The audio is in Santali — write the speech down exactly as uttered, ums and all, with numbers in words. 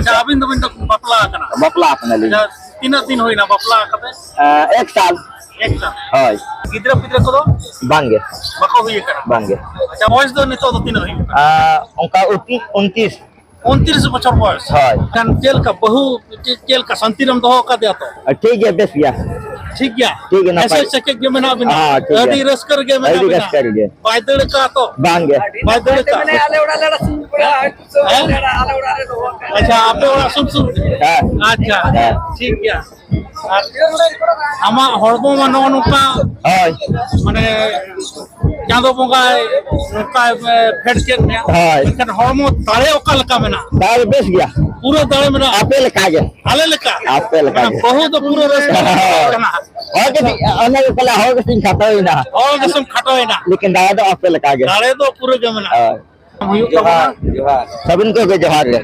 ᱟᱪᱪᱷᱟ, ᱟᱹᱵᱤᱱ ᱫᱚᱵᱤᱱ ᱫᱚ ᱵᱟᱯᱞᱟ ᱟᱠᱟᱱᱟ? ᱵᱟᱯᱞᱟ ᱟᱠᱟᱱᱟᱞᱤᱧ᱾ ᱟᱪᱪᱷᱟ, ᱛᱤᱱᱟᱹᱜ ᱫᱤᱱ ᱦᱩᱭᱱᱟ ᱵᱟᱯᱞᱟ ᱠᱟᱛᱮ? ᱮᱠ ᱥᱟᱞ᱾ ᱮᱠ ᱥᱟᱞ᱾ ᱦᱳᱭ᱾ ᱜᱤᱫᱽᱨᱟᱹ ᱯᱤᱫᱽᱨᱟᱹ ᱠᱚᱫᱚ? ᱵᱟᱝᱜᱮ᱾ ᱵᱟᱠᱚ ᱦᱩᱭ ᱟᱠᱟᱱᱟ? ᱵᱟᱝᱜᱮ᱾ ᱟᱪᱪᱷᱟ, ᱵᱚᱭᱮᱥ ᱫᱚ ᱱᱤᱛᱚᱜ ᱫᱚ ᱛᱤᱱᱟᱹᱜ ᱦᱩᱭᱩᱜ ᱠᱟᱱᱟ? ᱟᱨ ᱚᱱᱠᱟ ᱩᱱᱛᱤᱥ, ᱩᱱᱛᱤᱥ᱾ ᱩᱱᱛᱤᱥ ᱵᱚᱪᱷᱚᱨ ᱵᱚᱭᱮᱥ᱾ ᱦᱳᱭ᱾ ᱮᱱᱠᱷᱟᱱ ᱪᱮᱫ ᱞᱮᱠᱟ ᱵᱟᱹᱦᱩ, ᱪᱮᱫ, ᱪᱮᱫ ᱞᱮᱠᱟ ᱥᱟᱱᱛᱤ ᱨᱮᱢ ᱫᱚᱦᱚ ᱟᱠᱟᱫᱮᱭᱟ ᱛᱚ? ᱴᱷᱤᱠ ᱜᱮᱭᱟ, ᱵᱮᱥ ᱜᱮᱭᱟ᱾ ᱴᱷᱤᱠ ᱜᱮᱭᱟ? ᱴᱷᱤᱠ ᱜᱮᱭᱟ, ᱱᱟᱯᱟᱭ᱾ ᱦᱮᱸᱥᱮ ᱥᱮᱠᱮᱡ ᱜᱮ ᱢᱮᱱᱟᱜ ᱵᱤᱱᱟ? ᱦᱮᱸ, ᱴᱷᱤᱠ ᱜᱮᱭᱟ᱾ ᱟᱹᱰᱤ ᱨᱟᱹᱥᱠᱟᱹ ᱨᱮᱜᱮ ᱢᱮᱱᱟᱜ ᱟᱹᱰᱤ ᱵᱤᱱᱟ? ᱨᱟᱹᱥᱠᱟᱹ ᱨᱮᱜᱮ᱾ ᱵᱟᱭ ᱫᱟᱹᱲ ᱟᱠᱟᱫ ᱛᱚ? ᱵᱟᱝᱜᱮ᱾ ᱵᱟᱭ ᱫᱟᱹᱲ ᱟᱠᱟᱫ? ᱟᱞᱮ ᱚᱲᱟᱜ ᱞᱮ ᱟᱲᱟᱜ ᱥᱤᱢ ᱠᱚᱲᱟ, ᱦᱮᱸ? ᱟᱞᱮ ᱚᱲᱟᱜ ᱨᱮ ᱫᱚᱦᱚ ᱟᱠᱟᱫ᱾ ᱟᱪᱪᱷᱟ, ᱟᱯᱮ ᱚᱲᱟᱜ ᱥᱩᱨ ᱥᱩᱨ? ᱦᱮᱸ᱾ ᱟᱪᱪᱷᱟ, ᱦᱮᱸ᱾ ᱴᱷᱤᱠ ᱜᱮᱭᱟ᱾ ᱟᱨ ᱟᱢᱟᱜ ᱦᱚᱲᱢᱚ ᱢᱟ ᱱᱚᱜᱼᱚ ᱱᱚᱝᱠᱟ, ᱦᱳᱭ᱾ ᱢᱟᱱᱮ ᱪᱟᱸᱫᱚ ᱵᱚᱸᱜᱟᱭ ᱱᱚᱝᱠᱟᱭ ᱯᱷᱮᱰ ᱠᱮᱫ ᱢᱮᱭᱟ᱾ ᱦᱳᱭ᱾ ᱢᱮᱱᱠᱷᱟᱱ ᱦᱚᱲᱢᱚ ᱫᱟᱲᱮ ᱚᱠᱟ ᱞᱮᱠᱟ ᱢᱮᱱᱟᱜᱼᱟ? ᱫᱟᱲᱮ ᱵᱮᱥ ᱜᱮᱭᱟ᱾ ᱯᱩᱨᱟᱹ ᱫᱟᱲᱮ ᱢᱮᱱᱟᱜᱼᱟ? ᱟᱯᱮ ᱞᱮᱠᱟ ᱜᱮ᱾ ᱟᱞᱮ ᱞᱮᱠᱟ? ᱟᱯᱮ ᱞᱮᱠᱟ ᱢᱟᱱᱮ ᱜᱮ᱾ ᱵᱟᱹᱦᱩ ᱫᱚ ᱯᱩᱨᱟᱹ ᱨᱟᱹᱥᱠᱟᱹ ᱦᱳᱭ᱾ ᱠᱟᱱᱟ᱾ ᱦᱚᱲ ᱜᱮ ᱪᱮᱫ, ᱚᱱᱮ ᱠᱚ ᱞᱟᱹᱭᱟ, ᱦᱚᱲ ᱜᱮ ᱪᱮᱫ ᱠᱷᱟᱴᱚᱭᱮᱱᱟ᱾ ᱦᱚᱲ ᱜᱮᱥᱮᱢ ᱠᱷᱟᱴᱚᱭᱮᱱᱟ᱾ ᱞᱮᱠᱤᱱ ᱫᱟᱲᱮ ᱫᱚ ᱟᱯᱮ ᱞᱮᱠᱟ ᱜᱮ᱾ ᱫᱟᱲᱮ ᱫᱚ ᱯᱩᱨᱟᱹ ᱜᱮ ᱢᱮᱱᱟᱜᱼᱟ᱾ ᱦᱳᱭ᱾ ᱦᱩᱭᱩᱜ ᱛᱟᱵᱚᱱᱟ᱾ ᱡᱚᱦᱟᱨ, ᱡᱚᱦᱟᱨ᱾ ᱥᱟᱹᱜᱩᱱ ᱠᱚᱜᱮ ᱡᱚᱦᱟᱨ ᱜᱮ᱾